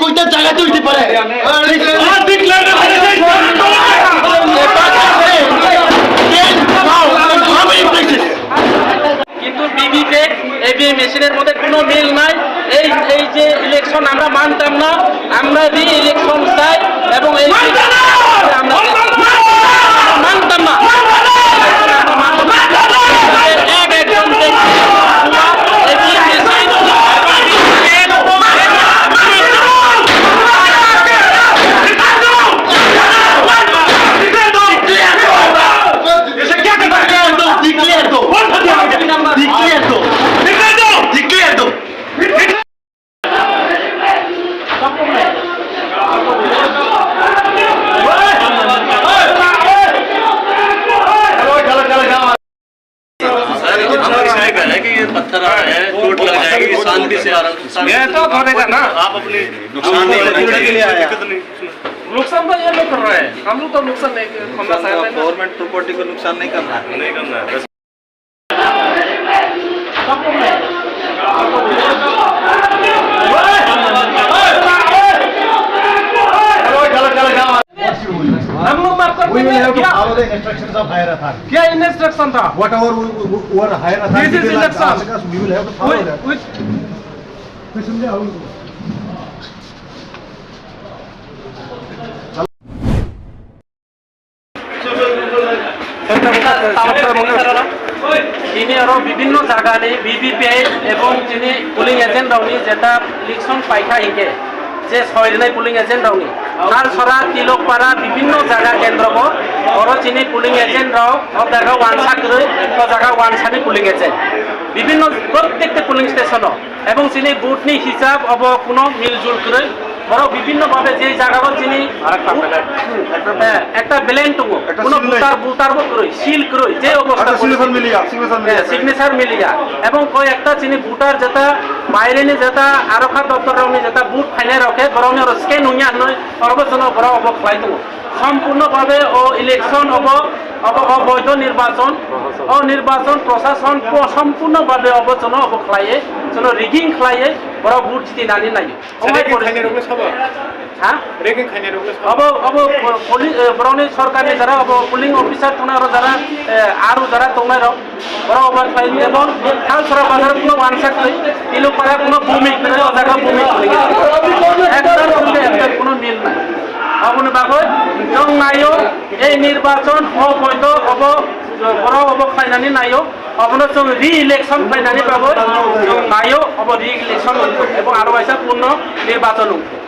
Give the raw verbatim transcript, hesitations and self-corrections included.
কয়টা জায়গাতে হইতে পারে? আর ডিক্লেয়ার না হলে সেই কিন্তু ভিভিপ্যাট, ইভিএম মেশিনের মধ্যে কোনো মিল নাই। এই, এই যে ইলেকশন আমরা মানতাম না, আমরা রি ইলেকশন চাই এবং এই আমরা মানতাম না। এক একজন ব্যক্তি सर, ये तो हमारी साइड है कि ये पत्थर आ रहा है, चोट लग जाएगी, शांति से आराम से, शांति ये तो से। थोड़े का ना। आप अपनी नुकसान नहीं, security के लिए आया। दिक्कत नहीं। नुकसान तो ये लोग कर रहे हैं, हम लोग तो नुकसान नहीं करना चाहते हैं ना। गवर्नमेंट प्रॉपर्टी को नुकसान नहीं करना है। नहीं करना है। हम लोग माफ कर We will देंगे have to क्या? Follow the instructions of higher authority. क्या इंस्ट्रक्शन था? Whatever we, we, we were higher authority This is will instruction. Ask us, we will have to follow We, that. We, Tini oro bibinno jagani B B P I ebong tini polling agent rokni jeta election paikha hingke je soi rinai polling agent rokni Thalsora, Tilokpara bibinno jaga kendro bo oro tini polling agent rok o jaga wansa kwrwi o jaga wansani polling agent bibinno prottekta polling station o. Ebong chini vote ni hisab obo kuno miljul kwrwi. Borok bibinno bhabe je jaga o chini ekta blank tongo. Ekta kuno seal voter, voter bo kwrwi, seal kwrwi, je obostha signature miliya, signature miliya. Signature miliya. Ebong koi ekta chini voter jeta baire ni jeta aro kha doptor rok ni jeta vote phainai rok khe borok ni oro scan wngya hinwi oro bo jono borok obo khlai tongo. Sompurno bhabe o election obo, obo oboido nirbachon, o nirbachon prosason po-, sompurno bhabe obo jono obo khlaiye, jono rigging khlaiye, borok vote jiti nani nai. Omo hai rigging khainai rok le sabo? Ha? Rigging khainai rok le sabo? Obo, obo, poli-, eh, borok ni sorkar ni jara obo polling officer tongna aro jara, eh, aro jara tongnai rok. Borok obo khlai ebong Thalsora bazar kuno wansa kwrwi, Tilokpara kuno bumi kwrwi, o jaga bumi kwrwi. Ekdom songke ekdom kuno mil nai. Aboni bagwi chwng naio, ei nirbachon o poito obo, borok obo khlainani naio, obono chwng re-election khlainani bagwi chwng naio, obo re-election wngkha ebong aro waisa purno nirbachon wngkha.